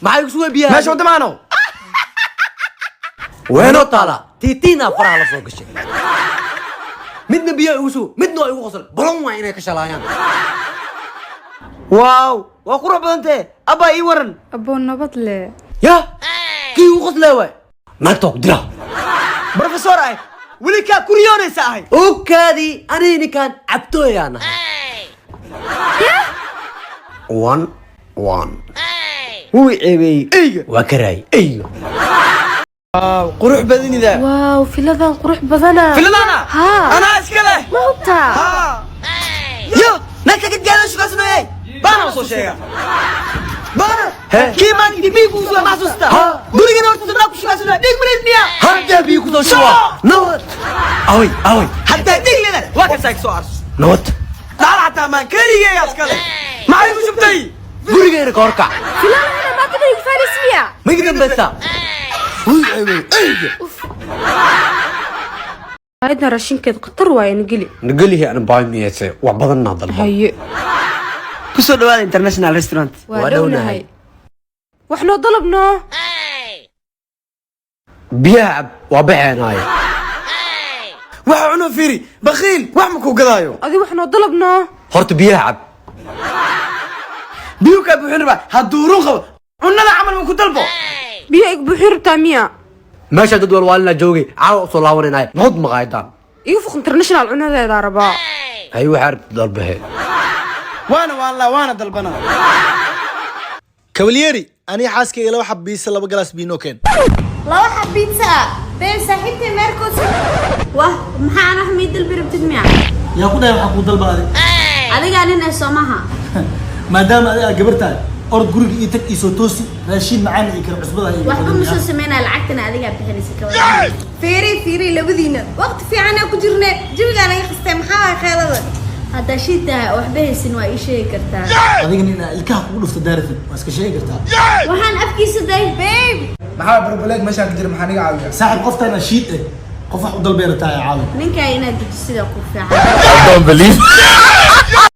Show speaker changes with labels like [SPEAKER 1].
[SPEAKER 1] Maxay igu sugay biyaha?
[SPEAKER 2] Meesha wadda maano.
[SPEAKER 1] Weenoo taala tiitiina faraha la soo gashay. Midna biyaha igu sug, midna waa igu qosol balon, waa inay ka shalaayaan.
[SPEAKER 2] Waaw, waa qurux badantee. Abbaa, ii waran.
[SPEAKER 3] Aboo, nabad le.
[SPEAKER 1] Ya kii igu qoslaya waay, naagta waa ku dilaa.
[SPEAKER 2] Professor ahay, weli kaa kuriyoonaysa ahay.
[SPEAKER 1] Okaadii, aniga ninkaan cabtooyaa nahay. One one.
[SPEAKER 2] Wuu i ceebeeyey eyga.
[SPEAKER 1] Waa karaay eyga.
[SPEAKER 2] Qurux badanida.
[SPEAKER 3] Waaw, filadan qurux badana.
[SPEAKER 2] Filadana.
[SPEAKER 3] Haa.
[SPEAKER 2] Anaa iska leh.
[SPEAKER 3] Ma hubtaa?
[SPEAKER 2] Yo, naagta gadgaada shukaasanoyay baana soo sheega baana. Kii maalintii biig kugu soo ma xasuusta? Gurigana horta naa ku shukaasanoya, dhiig maleed miya?
[SPEAKER 1] Haddaa biyo kusoo shuba, nabad. Away, away.
[SPEAKER 2] Haddaa dhiig leedahay, waa kasaa soo arso.
[SPEAKER 1] Nabad.
[SPEAKER 2] Dhaal xataa maan keligeyga iska leh. Maxay ku shubtay?
[SPEAKER 1] Gurigeena ka horkac.
[SPEAKER 3] Filadana maakada igu faaris miya?
[SPEAKER 1] Ma iga dambaysaa? Wuu i ceebeeyey eyga.
[SPEAKER 3] Ayadna raashinkeed khatar waaye, nageli.
[SPEAKER 1] Nagelihi, ana baamiyeyse wax badanna dalba.
[SPEAKER 3] Haye.
[SPEAKER 2] Kusoo dhawaada International Restaurant.
[SPEAKER 3] Waa
[SPEAKER 1] Waa
[SPEAKER 3] dhownahay.
[SPEAKER 1] dhownahay.
[SPEAKER 3] Wax noo dalabnoo.
[SPEAKER 1] Biyaha cab, waa baxeenaaye.
[SPEAKER 2] Waxa cuno fiiri, bakiil wax ma ku gadaayo.
[SPEAKER 3] Adi wax noo dalabnoo.
[SPEAKER 1] Horta biyaha cab.
[SPEAKER 2] Biyu kaa buuxin rabaa. Hadduu run qabo, cunnada camal ma ku dalbo.
[SPEAKER 3] Biyo ig buuxin rabtaa miya?
[SPEAKER 1] Meesha dad walwaalina joogay, caawa usoo laabanaynaay. Nabad maqaayadan.
[SPEAKER 3] Iga fuq, International cunadeedaa rabaa.
[SPEAKER 1] Hay, waxaa rabta dalbahe.
[SPEAKER 2] Waana waanlaa, waana dalbanaa.
[SPEAKER 4] Kabalyeri, aniga xaaskayga laba xab pizza, laba galaas biino keen.
[SPEAKER 5] Laba xab pizza ah been saaxiibtay meerkood wah, maxaa aan wax mii dalbi rabtid miya?
[SPEAKER 4] Yaa ku dhahay waxaa kuu dalbaaday?
[SPEAKER 5] Adigaa nin ee soomaha.
[SPEAKER 4] Maadaama adiga aad gabar tahay, orod guriga ii tag, iisoo toosi raashiin macaan iyo kala cusbada iyo.
[SPEAKER 5] Waxba ma soo sameynaya, lacagtana adigaa bixinaysa kawadan.
[SPEAKER 6] Fiiri, fiiri, labadiina waqti fiicanaa ku jirne, jawigaa naga qastay. Maxaa waay kheelada?
[SPEAKER 5] Haddaa shii tahay oo waxba haysin, waa ii sheegi kartaa.
[SPEAKER 4] Adigana inaa ilkaha kugu dhufto daaratid, waa iska sheegi kartaa.
[SPEAKER 5] Waxaan afkiisa day.
[SPEAKER 6] Babe.
[SPEAKER 7] Maxaa problem meeshaan ka jira? Maxaa niga caawiya?
[SPEAKER 4] Saaxiib, qoftaana shiid eh, qof wax u dalbeerataa caawi.
[SPEAKER 5] Ninkaa inaad dejisida ku fiican.
[SPEAKER 8] I don't believe.